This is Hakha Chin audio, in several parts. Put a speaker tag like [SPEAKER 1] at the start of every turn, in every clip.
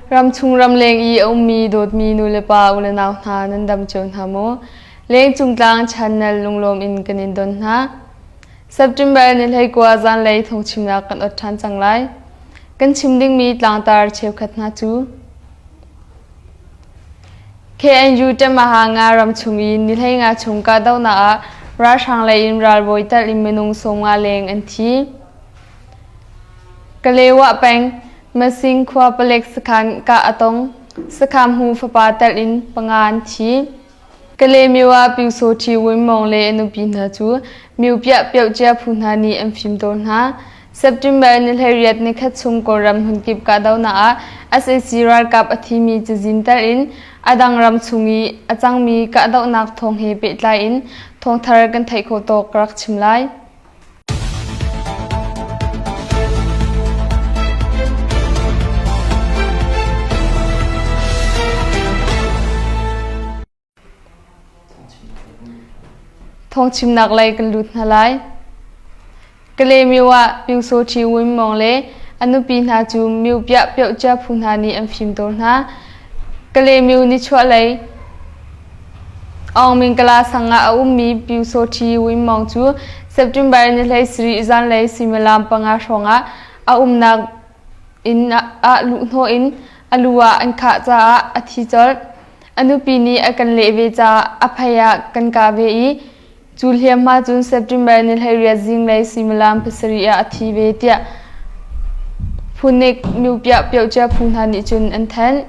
[SPEAKER 1] Ramchung ramleng i a ummi dawtmi nulepa ulenau hna nan dam cio hna maw? Lengcung tlang channel lunglawm in kan in don hna. September ni 19 zanlei thawngchimnak kan ot ṭhan cang lai. Kan chim dingmi tlangtar cheukhat hna cu KNU Tamaha nga ram chung i ni 15 chung kahdohnak ah ralhrang lei in ralbawi telh in minung 50 leng an thi. Kalewa peng Masing khua palek sakhan kah a tong. Sakhamhu fapa telh in panga an thi. Kalaymyo ah Pyusawṭhi Win Maung le a nupi hna cu miopiah piohcia phu hna nih an fimtawl hna. September ni 18 nikhat chung Kawlram hmunkip kahdohnak ah sac ralkap a thimi cazin telh in a dang ram chung i a cangmi kahdohnak thawng he pehtlai in thawngthar kan theih khawh tawk ka rak chim lai. Thawngchimnak lei kan lut hna lai. Kalaymyo ah Pyusawṭhi Win Maung le a nupi hna cu miopiah piohcia phu hna nih an fimtawl hna. Kalaymyo nichuahlei Aungmingkala sang ah a ummi Pyusawṭhi Win Maung cu September ni 17 zanlei suimilam panga hrawngah a umnak inn ah luhhnawh in a lu ah an khah caah a thi colh. A nupi nih a kan leh ve caah a phei ah kan kah ve i cu hliamhma cun September ni 18 zinglei suimilam pasarih ah a thi ve tiah Phunik nupiah piocia phu hna nih cun an thanh.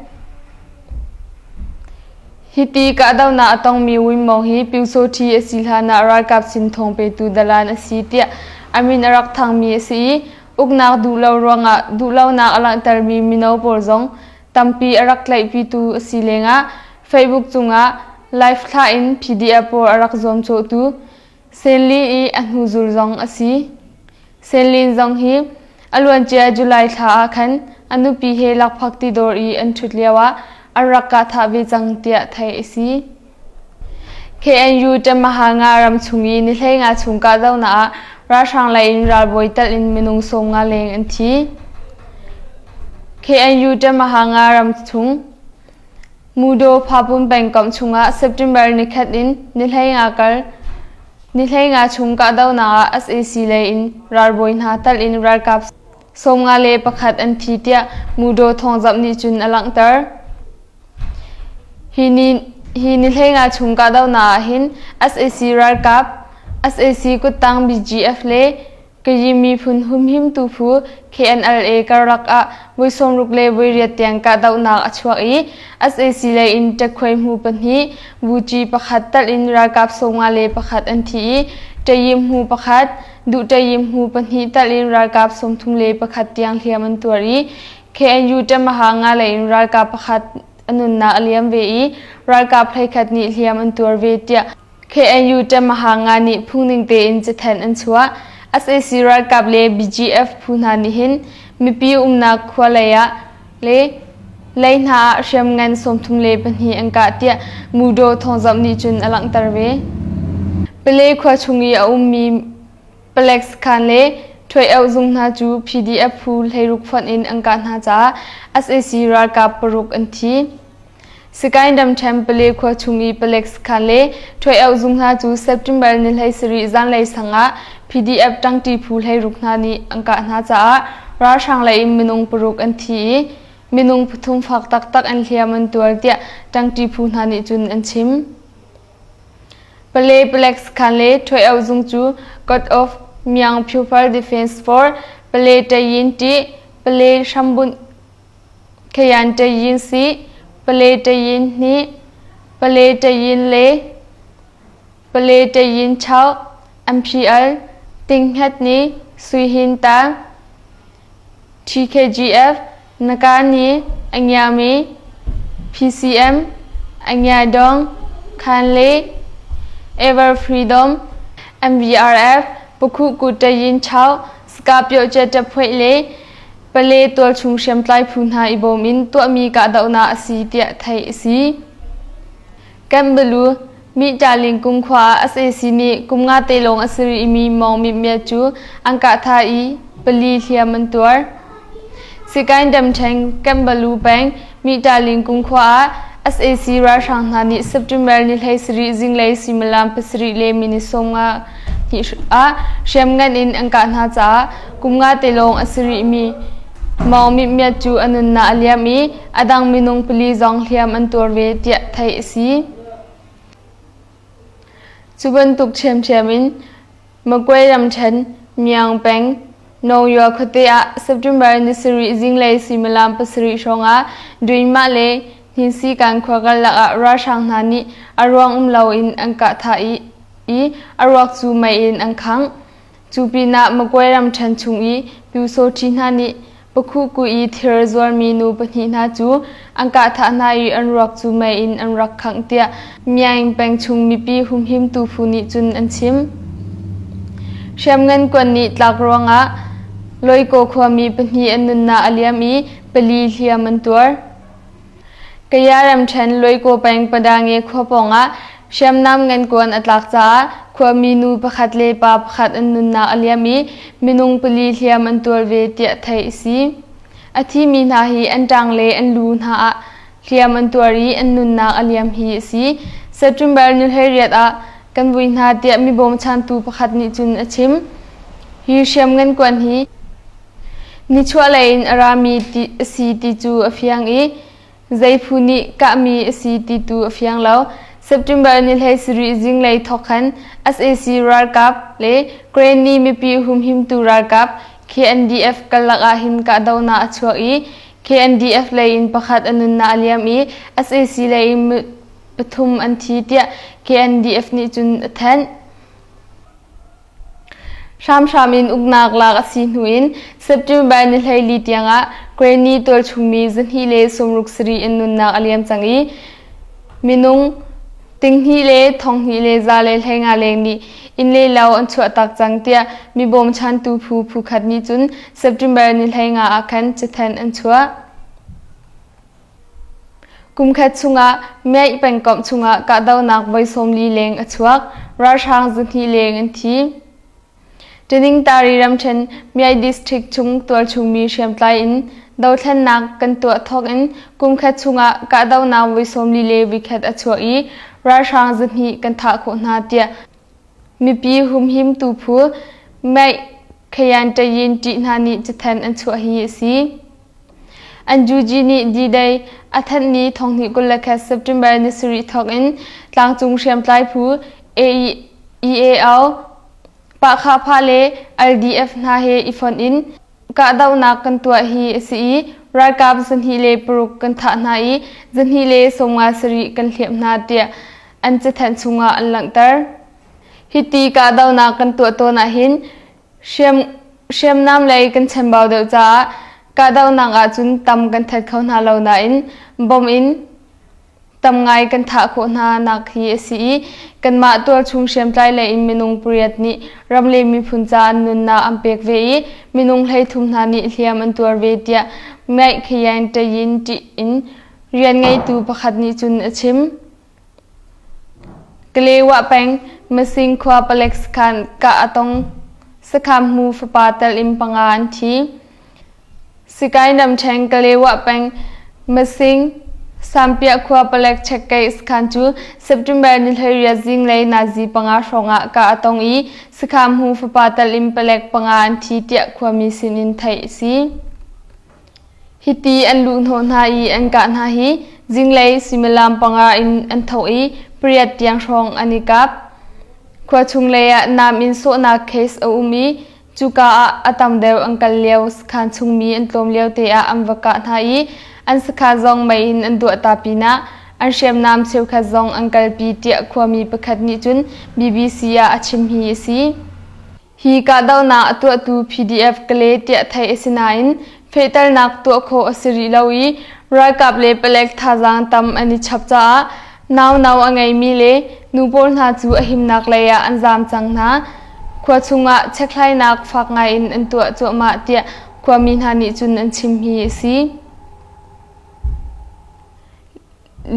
[SPEAKER 1] Hiti kahdohnak a tongmi Win Maung hi Pyusawṭhi a si hlanah ralkap sin thawng petu dalan a si tiah a min a rak thangmi a si i uknak duhlo ruangah duhlonak a langhtermi mino pawl zong tampi a rak tlaihpitu a si lengah Facebook cungah live thlah in PDF pawl a rak zuamcawhtu Senli i a hnuzul zong a si. Senlin zong hi a luancia July thla ah khan a nupi he lakphak ti dawr i an ṭhut lioah an rak kah thah ve cang tiah theih a si. KNU Tamaha nga ram chung i ni 15 chung kahdohnak ah ralhrang lei in ralbawi telh in minung 50 leng an thi. KNU Tamaha nga ram chung Mudo Phapun pengkomh chungah September nikhat in ni 15 kar ni 15 chung kahdohnak ah sac lei in ralbawi hna telh in ralkap 51 an thi tiah Mudo thawngzamh nih cun a langhter. Hi ni 15 chung kahdohnak ah hin sac ralkap, sac kuttang BGF le Kayin miphun humhimtu phu KNLA karlak ah voi 60 le voi riat tiang kahdohnak a chuak i sac lei in ṭekhuai hmu pahnih, buci pakhat telh in ralkap 51 an thi i ṭayim hmu pakhat, duh-ṭayim hmu pahnih telh in ralkap 31 tiang hliam an tuar i KNU Tamaha nga lei in ralkap pakhat a nunnak a liam ve i ralkap hleikhat nih hliam an tuar ve tiah KNU Tamaha nga nih phungning tein cathanh an chuah. Sac ralkap le BGF phu hna nih hin mipi umnak khua lei ah le lei hna ah hriamngan 32 an kah tiah Mudo thawngzamh nih cun a langhter ve. Pale khua chung i a ummi Palek sakhan le ṭhuai-auh zung hna cu PDF phu 16 fonh in an kah hna caah sac ralkap paruk an thi. Sagaing ramṭhen Pale khua chung i palek sakhan le ṭhuai-auh zung hna cu September ni 17 zanlei sang ah PDF ṭangṭi phu 16 hna nih an kah hna caah ralhrang lei in minung paruk an thi i minung pathum fak taktak an hliam an tuar tiah ṭangṭi phu hna nih cun an chim. Pale palek sakhan le ṭhuai-auh zung cu God of Myang Phyuphar Defense Force, Pale Tayin Ṭih, Pale Hrambunh Khayan Tayin Si, Pale Tayin Hnih, Pale Tayin Le, Pale Tayin Chau, MPL, Tinghnget Ni, Sui Hin Ta, TKGF, Nakani, Angiami, PCM, Angiadong, Khanle, Ever Freedom, MVRF, Pakhuku Tayin Chau, Skapio Chetaphuai le Pale tualchung hriamtlai phu hna i bawm in tuahmi kahdohnak a si tiah theih a si. Kanbalu, Mihṭaling kumkhua ah sac nih kum nga te lawng a si rihmi Mawng Mipmiat cu an kahthah i pali hliam an tuar. Sikaing Damṭhen Kambalu peng Mihtaling khua ah sac ralhrang hna nih September ni 17 zinglei suimilam 7 le minute 50 ah hriamngan in an kah hna caah kum nga te lawng a si rihmi Maung Myint Myat cu a nunnak a liam i a dang minung pali zong hliam an tuar ve tiah theih a si. Cu bantuk ṭhiamṭhiam in Magway ramṭhen Myaung peng Nawngyua khuate ah September ni sarih zinglei suimilam pasarih hrawngah Duinmah le Hninsikan khua karlak ah ralhrang hna nih a ruang um loin an kah thah i a ruak cu mei in an khangh. Cu pinah Magway ramṭhen chung i Pyusawṭhi hna nih Pakhuku i thir zuarmi nu pahnih hna cu an kahthah hna i an ruak cu mei in an rak khangh tiah Myaing peng chung mipi humhimtu phu nih cun an chim. Hriamngan kuan nih tlak ruangah Loikaw khuami pahnih an nunnak a liam i pali hliam an tuar. Kaya ramṭhen Loikaw peng Padange khua pawngah hriamnam ngan kuan a tlak caah khuami nu pakhat le pa pakhat an nunnak a liam i minung pali hliam an tuar ve tiah theih a si. A thimi hna hi an ṭang le an lu hna ah hliam an tuar i an nunnak a liam hi a si. September ni 18 ah kan vui hna tiah mi bawmchantu pakhat nih cun a chim. Hi hriamngan kuan hi Nichuahlei in a rami ti a si ti cu a fiang i zei phu nih kahmi a si ti tu a fiang lo. September ni 17 zinglei thawk khan sac ralkap le Karenni mipi humhimtu ralkap KNDF karlak ah hin kahdohnak a chuak i KNDF lei in pakhat a nunnak a liam i sac lei in pathum an thi tiah KNDF nih cun a thanh. Hramhram in uknak lak a si hnu in September ni 14 tiangah Granny tualchungmi 267 in nunnak a liam cang i minung tinghnih le thonghnih le za le hleinga leng nih inn le lo an chuahtak cang tiah mi bawmchantu phu phukhat nih cun September ni 15 ah khan cathanh an chuah. Kumkhat chungah Myaih pengkomh chungah kahdohnak voi 40 leng a chuak, ralhrang zahnih leng an thi. Ṭiningtari ramṭhen Myaih district chung tualchungmi hriamtlai in dothlennak kan tuah thawk in kumkhat chungah kahdohnak voi 40 le voikhat a chuak i ralhrang zahnih kan thah khawh hna tiah mipi humhimtu phu Myaih Khayan Tayin ṭih hna nih cathanh an chuah hi a si. An Juji nih D-Day a thanh ni 2021 September ni sarih thawk in tlangcung hriamtlai phu EAO, Pahkhahphah le LDF hna he i fonh in kahdohnak kan tuah hi a si i ralkap 26 kan thah hna i 257 kan hliamh hna tiah an cathanh chungah an langhter. Hiti kahdohnak kan tuah tawn ahhin Hriamnam lei kan chambau deuh caah kahdohnak ahcun tam kan that kho hna lo nain bom in tam ngai kan thah khawh hna nak hi a si i kanmah tualchung hriamtlai lei in minung pariat nih ram le miphun ca an nunnak an pek ve i minung 13 hna nih hliam an tuar ve tiah Ngaih Khayan Tayin ṭih in rian ngeitu pakhat nih cun a chim. Kalewa peng Masing khua palek sakhan kah a tong. Sakhan fapa tel in panga an thi. Sikai namṭheng Kalewa peng Masing Sampiah khua palek chekkeih sakhan cu September ni 18 zinglei nazi panga hrawngah kah a tong i sakhan fapa tel in palek panga an thi tiah khuami sinin theih a si. Hiti an luhhnawh hna i an kah hna hi zinglei suimilam panga in an tho i pariat tiang hrawng an i kap. Khua chung lei ah nam in sawhnak case a um i cuka ah a tam deuh an kal lio sakhan chungmi an tlawm lio te ah an va kah hna i an sakhan zong mei in an duah ta pinah an hriamnam cheukhat zong an kalpi tiah khuami pakhat nih cun BBC ah a chim hi a si. Hi kahdohnak a tuahtu PDF Kale tiah theih a si nain fehternak tuah khawh a si rih lo i ralkap le palek thazaang tam an i chap caah nau-no a ngeimi le nu pawl hna cu a himnak lei ah an zaam cang hna. Khua chungah chekhlainak fak ngai in an tuah cuahmah tiah khuami hna nih cun an chim hi a si.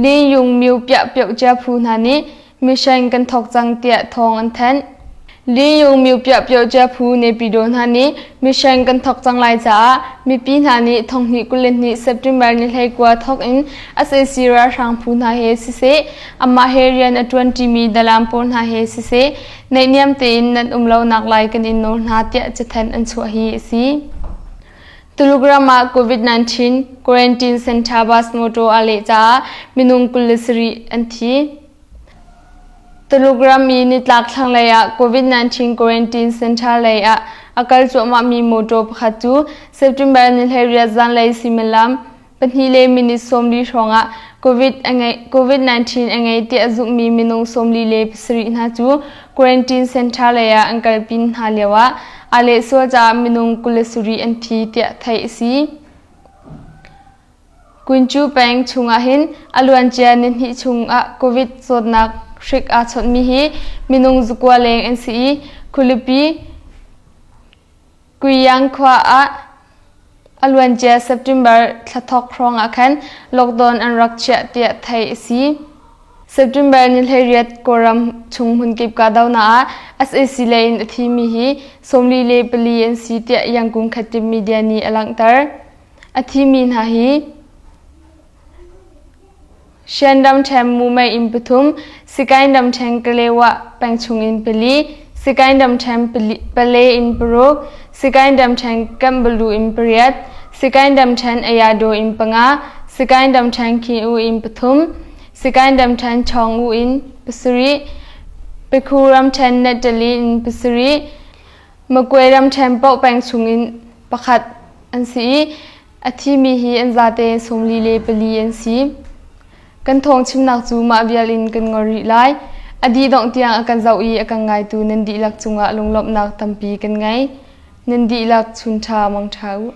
[SPEAKER 1] Liyung Myo Piah Pioh Cia phu hna nih mission kan thawk cang tiah thawng an thanh. Li Yung Myu Piah Pyo Cia phu Naypyidaw hna nih mission kan thawk cang lai caah mipi hna nih thonghnih 22 September ni 19 thawk in sac ralhrang phu hna he siseh amah he rian a ṭuanṭimi dalaan pawl hna he siseh naihniam tein nan um lonak lai kan in nawl hna tiah cathanh an chuah hi a si. Tuluk ram ah COVID-19 quarantine center bus motor aa leh caah minung 27 an thi. Tuluk ram i nitlak thlanglei ah COVID-19 quarantine center lei ah a kal cuahmahmi motor pakhat cu September ni 18 zanlei suimilam 2 le minute 40 hrawng ah COVID-19 a ngei tiah zumhmi minung 47 hna cu quarantine center lei ah an kalpi hna lioah aa lehsual caah minung 27 an thi tiah theih a si. Kuncu peng chungah hin a luancia nihnih chungah COVID zawtnak hrik aa chawnhmi hi minung zakua leng an si i khualipi Guiyang khua ah a luancia September thla thawk hrawng ah khan lockdown an rak chiah tiah theih a si. September ni 18 Kawlram chung hmunkip kahdohnak ah sac lei in a thimi hi 44 an si tiah Yangon Khatib media nih a langhter. A thimi hna hi Shan ramṭhen Mumei inn pathum, Sikaing ramṭhen Kalewa pengchung inn pali, Sikaing ramṭhen Pale inn paruk, Sikaing ramṭhen Kambalu inn pariat, Sikaing ramṭhen Ayadaw inn panga, Sikaing ramṭhen Khin-U inn pathum, Sikaing ramṭhen Chawng-U inn pasarih, Pakhu ramṭhen Natali inn pasarih, Magway ramṭhen paoh peng chungin pakhat an si i a thimi hi an zate 44 an si. Kan thawng chimnak cu mah vial in kan ngol rih lai. A dih dongh tiang a kan zoh i a kan ngaitu nan dihlak cungah lunglawmhnak tampi kan ngei. Nan dihlak chun ṭha mang ṭha u.